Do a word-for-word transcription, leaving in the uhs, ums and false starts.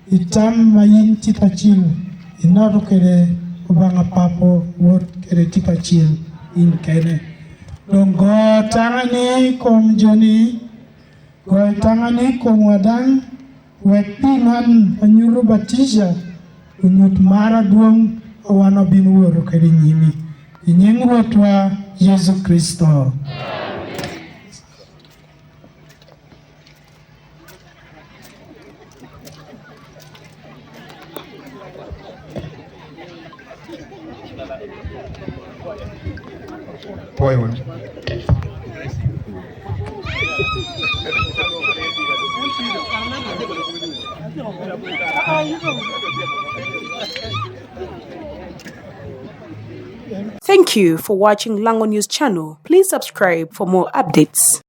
I tam ma yin tye ka cil, inoto kede Obaŋa Papo, Wod kede Tye ka Cil in kene. Doŋ go taŋani i kom joni, go taŋani i komwa daŋ, wek pi man a nyuto batija onyut mar adwoŋ a wan obino woto kede i nyimi. I nyiŋ Rwotwa Yecu Kricito. Pwoyo wunu. Thank you for watching Lango News Channel. Please subscribe for more updates.